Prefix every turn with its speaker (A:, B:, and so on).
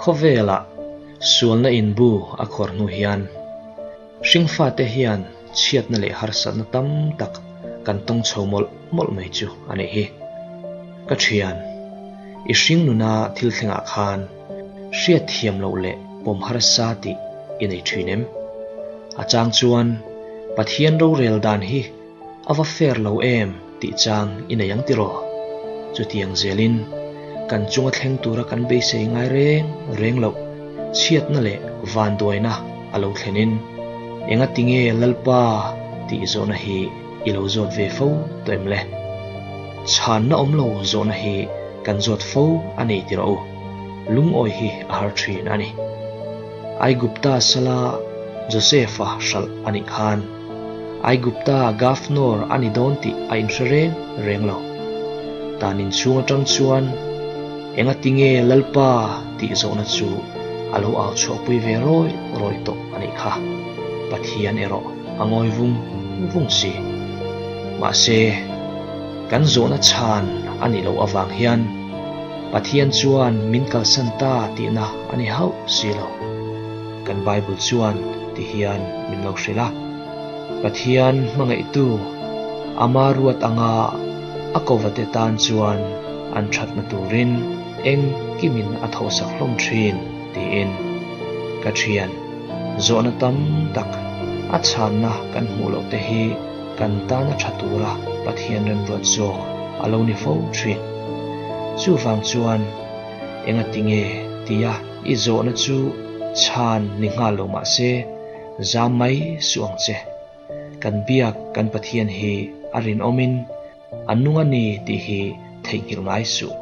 A: Khawvelah sualna inbu a khawr hnu hian hringfate hian chhiatna leh harsatna tam tak kan tawng chho mawlh mawlh mai chu a nih hi. Ka thian, i hring nuna thil thlengah khan hriat thiam loh leh pawm harsa tih i nei thin em? A chang chuan Pathian rorel dan hi A va fair lo em tih chang i nei ang tiraw? Chutiang zelin kan chunga thleng tura kan beisei ngai reng reng loh chhiatna leh vanduaina a lo thlenin enga tinge Lalpa tih zawhna hi i lo zawt ve fo tawh em le? Chhanna awm lo zawhna hi kan zawt fo a ni tiraw u? Lungawi hi a har thin a ni. Aigupta sala Josefa hralh a nih khan Aigupta Governor a ni dawn tih a inhre reng reng lo. Tan inchhung atang chuan enga tinge Lalpa tih zawhna chu a lo au chhuahpui ve rawi rawi tawh a nih kha. Pathian erawh a ngawi vung vung si. Mahse, kan zawhna chhan a nih loh avang hian Pathian chuan min kalsan ta tihna a ni hauh si lo. Kan Bible chuan ti hian min lo hrilh a, Pathian hmangaihtu ama ruat anga a kovate tan chuan an thatna turin engkimin a thawhsak hlawm thin tiin ka thian zawhna tam tak a chhanna kan hmuh loh te hi kan tana tha tura Pathian remruat zawk a lo ni fo thin. Chuvang chuan engatinge tia I zawhna chu chhan ni nghal lo mah se, zam mai suh ang che. Kan biak kan Pathian hi a rinawmin a nung a ni tih hi theihnghilh ngai suh.